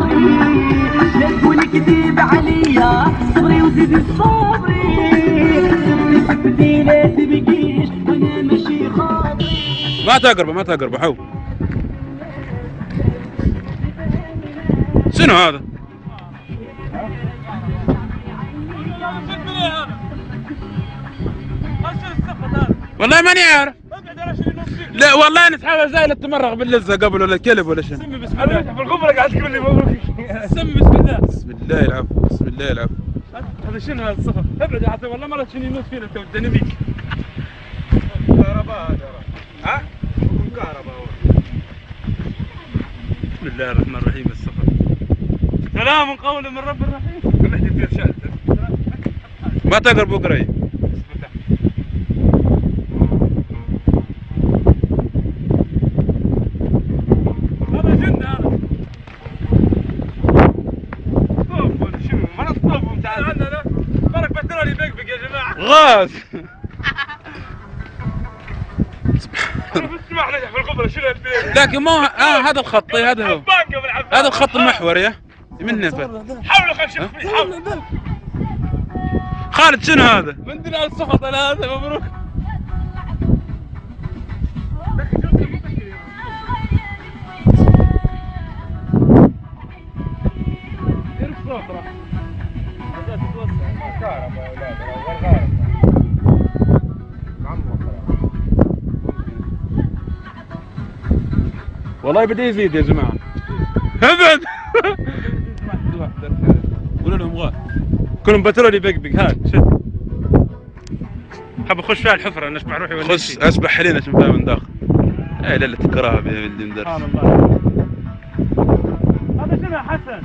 لا تقولي كذب عليا، صبري وزيدي صبري، سبتي سبتي لا تبكيش وانا ماشي خاطري. ما تقرب ما تقرب حو. شنو هذا؟ والله ماني عارف. لا والله نسحبها زي اللي تمرغ باللزه قبل ولا الكلب ولا شنو. سمي بسم الله في الغبرة قاعد تقول لي مبروك. سمي بسم الله. بسم الله العفو، بسم الله العفو. هذا شنو هذا الصفر؟ ابعد يا حسن والله مرة شنو يموت فينا انت والديناميك. كهرباء هذا، ها؟ كهرباء هو. بسم الله الرحمن الرحيم. الصفر. سلام قول من رب الرحيم. ما تقربوا قريب. هذا جن هذا. طوب ولا شنو؟ ما الطوب متاع عندنا بالك بترولي بقبق يا جماعة. غاز. لكن ما هذا الخط، هذا هو. هذا الخط المحوري من نفر. حاولوا خل نشوف حاول. خالد شنو هذا؟ من دون السخط انا هذا مبروك. والله بدا يزيد يا جماعة. ابعد. قولوا لهم غاز. كلهم بترولي بقبق. هات شد. حاب اخش فيها الحفرة نشبع روحي ولا خش اسبح حلينا شنو فيها من داخل. اي ليلة الكراهة يا ولدي مدرس. سبحان الله. هذا شنو يا حسن؟